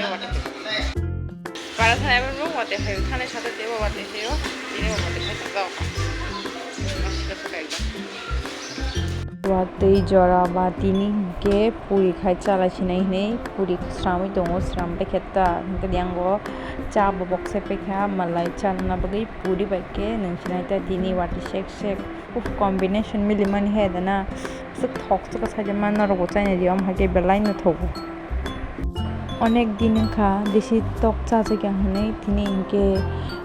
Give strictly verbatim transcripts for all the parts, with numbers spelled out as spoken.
Para thani abo rung wate hayo, thani sate tebo wate hayo, tini wate hayo, tao. Masih kata kayak. Watwi jora ba tini hinkhe puri khai chala sinai hinwi puri sramwi tongo, sram paikha ta, hinkhe yango cha bo bokse paikha, malai chalna bagwi puri bai khe nwng sinai ta tini watwi sek sek. Uff, combination milimani he dana. Aswk thok swkang sajak ma norok bo chaina di, omo hai khe belai no thogo. Onek din wngkha bisi tok chajak yang hinwi, tini hinkhe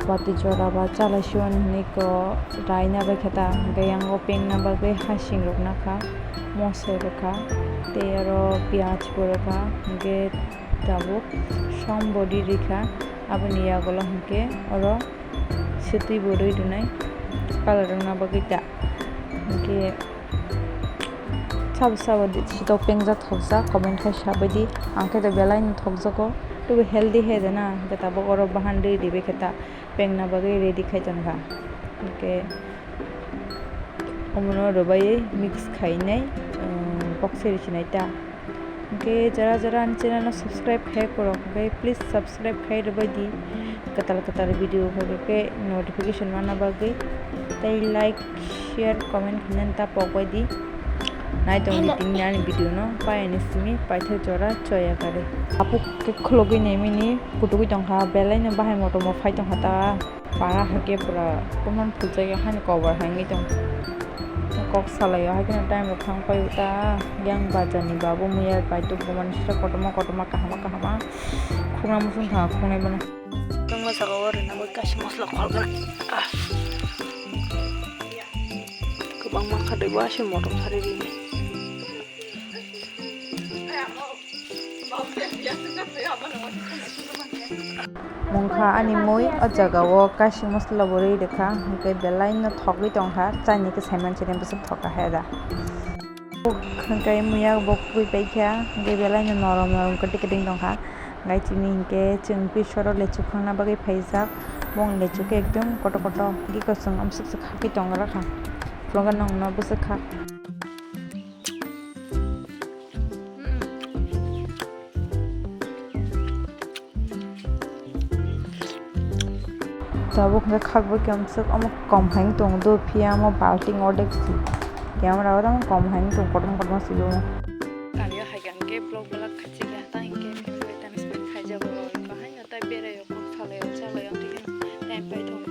watwi jora ba chalai siwani hinwi ko raina bai khe ta, hinkhe yango pengna bagwi hasing rok nakha, mosai rwkha, tei aro piyaj bo rwkha, hinkhe tabuk som body rikha, aboni yagulo hinkhe oro swtwi bo rwi rwnai colour wngna bagwi ta. Hinkhe sabo sabo di sitok pengjak thokjak, comment khai sabaidi. Ang khe to belai no thokjago, tei bo healthy he dana, hinkhe tabuk oro bahan rwi ribai khe ta pengna bagwi ready khai tongkha. Hinkhe omono rwbaiwi mix khainai, um, bokse rwchinai ta. Hinkhe jora jora ani channel no subscribe khai kwrwk, hinkhe please subscribe khai rwbaidi. Kwtal kwtal video phai khe notification mana bagwi. Tei like, share, comment hinani ta pokbaidi. Nai tongdi tini ani video no, pai ani simi paithak jora choya kare. Apuk khe khulogwi naimani kutugwi tongkha, belai no bahai motom bo phai tongkha ta. Para hai khe pura kuman phuljak ya, hani kobar hai wngwi tong. Kok salai o, hai kheno time rok thang pai ta. Yang bajar ni babu muya pai tu kuman sita kotorma kotorma kahama kahama. Khukna muchung thang khuknai bono. Tungma saka o rina bai kaisa masla khol gra. Ah. Kwbangma kha dei bo aswk motom sari rini. Mungkha ani mui o jaga o kaisa masla bo rwi rwkha, hinkhe belai no thogwi tongkha, chaini khe saiman sini bwswk thokha he da. Hinkhe muya bo kubui paikha, hinkhe belai no norom norom kwtwi kwtwi tongkha. Hinkhe chini hinkhe chwng pisoro lechu khangna bagwi phaijak, bong lechu khe ekdom kotor kotor, hinkhe kwchwng amswk swk hakhe tongra kha, phulokhe nongno bwswk kha. Tabuk hwnkhe khakbai khe amswk omo kom hai wng tongo do, phiya omo balting ordek si. Camera o tamo kom hai wng tongo, kotorma kotorma si do. Kami o hai khe vlog vlog khachi khe ta hinkhe family bai time spend khaijago, bahai no tai berai o kok salai o chalai o tei time pai tongo.